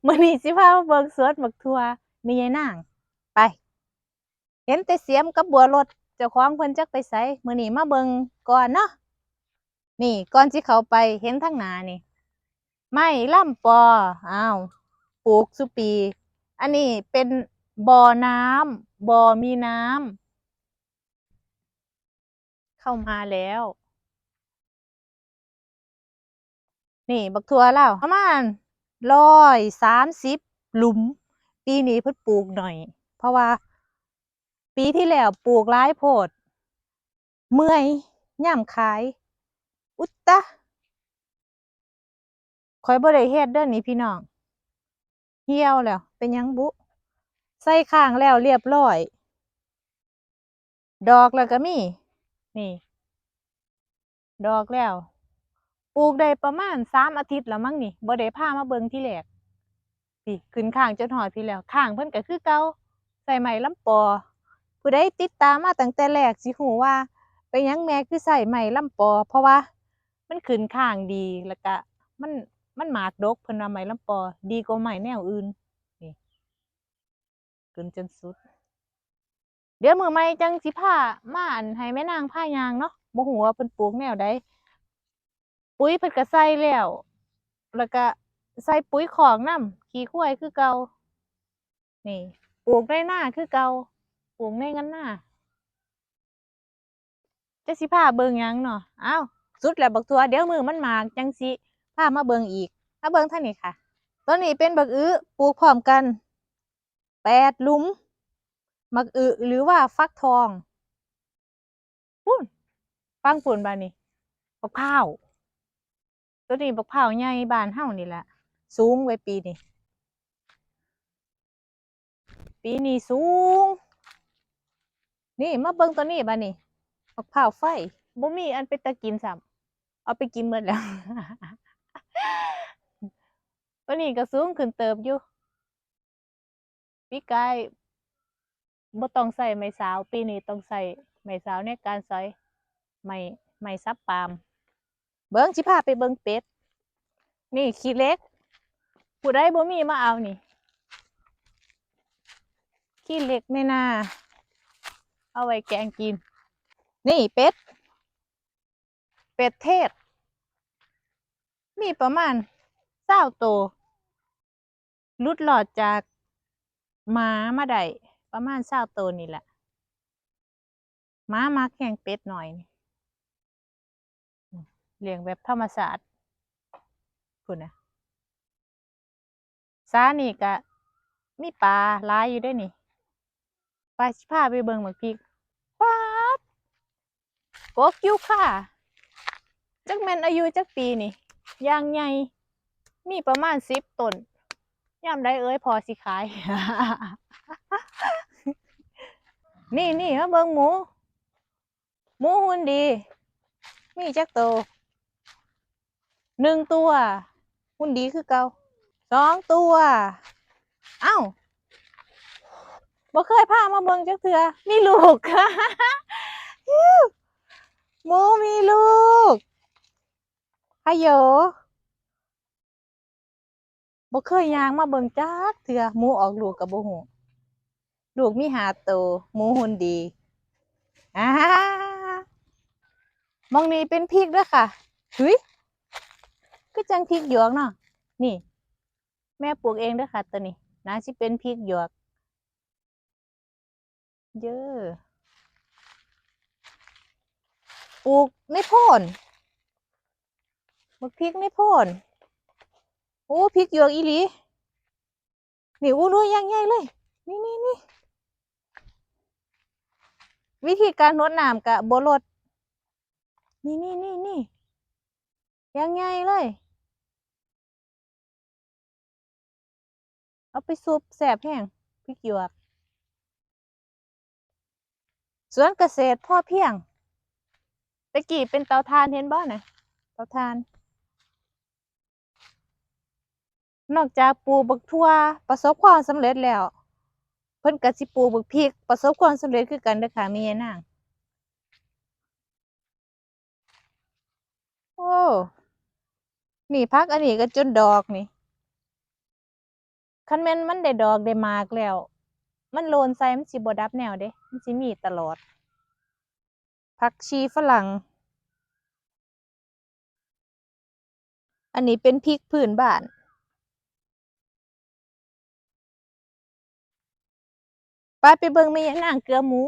ມື້ນີ້ຊິພາມາເບິ່ງສວນບັກຖົ່ວແມ່ຍາຍນາງ. ໄປ ເຫັນແຕ່ສຽມກັບບົວລົດ ເຈົ້າຂອງເພິ່ນຈັກໄປໃສ? ມື້ນີ້ມາເບິ່ງກ່ອນເນາະ. ນີ້ ກ່ອນຊິເຂົ້າໄປ ເຫັນທາງໜ້ານີ້ ໄມ້ລຳປໍ ອ້າວ ປູກຊຸປີ. ອັນນີ້ເປັນບໍ່ນ້ຳ ບໍ່ມີນ້ຳ ເຂົ້າມາແລ້ວ. ນີ້ບັກຖົ່ວລາວ ປະມານຮ້ອຍສາມສິບຫຼຸມ. ປີນີ້ເພິ່ນປູກໜ້ອຍ ເພາະວ່າປີທີ່ແລ້ວປູກຫຼາຍໂພດ ເມື່ອຍຍາມຂາຍ. ອຸດຕະ ຂ້ອຍບໍ່ໄດ້ເຮັດເດີນີ້ພີ່ນ້ອງ ຫ່ຽວແລ້ວ ເປັນຫຍັງບຸ? ໃສ່ຄ້າງແລ້ວລຽບຮ້ອຍ ດອກແລ້ວກໍມີ ນີ້ ດອກແລ້ວ ປູກໄດ້ປະມານສາມອາທິດແລ້ວມັງນີ້ ບໍ່ໄດ້ພາມາເບິ່ງທີແລກ. ນີ້ ຂຶ້ນຄ້າງຈົນຮອດພີ້ແລ້ວ ຄ້າງເພິ່ນກໍຄືເກົ່າ ໃຊ້ໄມ້ລຳປໍ. ຜູ້ໃດຕິດຕາມມາຕັ້ງແຕ່ແລກຊິຮູ້ວ່າເປັນຫຍັງແມ່ຄືໃຊ້ໄມ້ລຳປໍ ເພາະວ່າມັນຂຶ້ນຄ້າງດີ ແລ້ວກະມັນ ມັນໝາກດົກ ເພິ່ນວ່າໄມ້ລຳປໍດີກວ່າໄມ້ແນວອື່ນ. ນີ້ ຂຶ້ນຈົນສຸດ. ດຽວມື້ໃໝ່ຈັ່ງຊິພາມາ ອັນ ໃຫ້ແມ່ນາງພາຍ່າງເນາະ ບໍ່ຮູ້ວ່າເພິ່ນປູກແນວໃດ. ປຸ໋ຍເພິ່ນກໍໃສ່ແລ້ວ ແລ້ວກໍໃສ່ປຸ໋ຍຄອກນຳ ຂີ້ຄວາຍຄືເກົ່າ. ນີ້ ປູກໃນນາຄືເກົ່າ ປູກໃນງານນາ. ຈະຊິພາເບິ່ງຫຍັງເນາະ? ອ້າວ ສຸດແລ້ວບັກຖົ່ວ ດຽວມື້ມັນໝາກຈັ່ງຊິພາມາເບິ່ງອີກ. ມາເບິ່ງທາງນີ້ຄ່ະ ໂຕນີ້ເປັນບັກອຶ ປູກພ້ອມກັນແປດຫຼຸມ ບັກອຶ ຫຼືວ່າຝັກທອງ. ພຸ້ນ ຝັ່ງພຸ້ນບາດນີ້ ບັກພ້າວ ໂຕນີ້ບັກພ້າວໃຫຍ່ບ້ານເຮົານີ້ແຫຼະ ສູງເວີຍປີນີ້. ປີນີ້ສູງ. ນີ້ ມາເບິ່ງໂຕນີ້ບາດນີ້ ບັກພ້າວໄຟ ບໍ່ມີອັນເປັນຕາກິນຊ້ຳ ເອົາໄປກິນໝົດແລ້ວ. ໂຕນີ້ກໍສູງຂຶ້ນເຕີບຢູ່ ປີກາຍບໍ່ຕ້ອງໃຊ້ໄມ້ສາວ ປີນີ້ຕ້ອງໃຊ້ໄມ້ສາວໃນການສອຍໄມ້ ໄມ້ສັບປາມ. ເບິ່ງ ຊິພາໄປເບິ່ງເປັດ. ນີ້ ຂີ້ເຫຼັກ ຜູ້ໃດບໍ່ມີມາເອົານີ້ ຂີ້ເຫຼັກໃນນາ ເອົາໄວ້ແກງກິນ. ນີ້ເປັດ ເປັດເທດ ມີປະມານຊາວໂຕ. ຫຼຸດລອດຈາກໝາມາໄດ້ປະມານຊາວໂຕນີ້ແຫຼະ. ໝາມັກແຮງເປັດນ້ອຍນີ້ ລ້ຽງແບບທຳມະຊາດ. ພຸ້ນນະ ສານີ້ກະມີປາຫຼາຍຢູ່ເດ້ນີ້. ໄປ ຊິພາໄປເບິ່ງໝາກພິກ. ປາດ ກົກຢູ່ຄ່າ ຈັກແມ່ນອາຍຸຈັກປີນີ້ ຢ່າງໃຫຍ່ ມີປະມານສິບຕົ້ນ. ຍາມໃດເອີຍພໍ່ຊິຂາຍ? ນີ້ໆ ມາເບິ່ງໝູ ໝູຫຸ່ນດີ ມີຈັກໂຕ? ໜຶ່ງຕົວ ຫຸ່ນດີຄືເກົ່າ. ສອງຕົວ ເອົ້າ ບໍ່ເຄີຍພາມາເບິ່ງຈັກເທື່ອ ມີລູກ. ໝູມີລູກ ຮະໂຫຍ. ບໍ່ເຄີຍຍ່າງມາເບິ່ງຈັກເທື່ອ ໝູອອກລູກກໍບໍ່ຮູ້. ລູກມີຫ້າໂຕ ໝູຫຸ່ນດີ. ອາ ໝ່ອງນີ້ເປັນພິກເດີຄ່ະ. ຫຶຍ ຄືຈັ່ງພິກຫຍວກເນາະ. ນີ້ ແມ່ປູກເອງເດີຄ່ະ ໂຕນີ້ ໜ້າຊິເປັນພິກຫຍວກ. ເຢີ ປູກໃນໂພນ ໝາກພິກໃນໂພນ. ໂອ້ ພິກຫຍວກອີ່ຫຼີ. ນີ້ ໂອ້ ໜ່ວຍຢ່າງໃຫຍ່ເລີຍ. ນີ້ໆໆ ວິທີການຫົດນ້ຳກະບໍ່ລົດ. ນີ້ໆໆໆ ຢ່າງໃຫຍ່ເລີຍ. ເອົາໄປຊຸບແຊບແຮງ ພິກຫຍວກ. ສວນກະເສດພໍພຽງ ແຕ່ກີ້ເປັນເຕົາຖ່ານ ເຫັນບໍ່ນະ ເຕົາຖ່ານ. ນອກຈາກປູກບັກຖົ່ວປະສົບຄວາມສຳເລັດແລ້ວ ເພິ່ນກະຊິປູກບັກພິກປະສົບຄວາມສຳເລັດຄືກັນເດີຄ່ະ ແມ່ຍານາງ. ໂອ້ ນີ້ຜັກອັນນີ້ກໍຈົນດອກນີ້. ຄັນແມ່ນມັນໄດ້ດອກໄດ້ໝາກແລ້ວ ມັນໂລນໃສ່ ມັນຊິບໍ່ດັບແນວເດ້ ມັນຊິມີຕະຫຼອດ. ຜັກຊີຝຣັ່ງ. ອັນນີ້ເປັນພິກພື້ນບ້ານ. ໄປ ໄປເບິ່ງແມ່ຍານາງເກືອໝູ.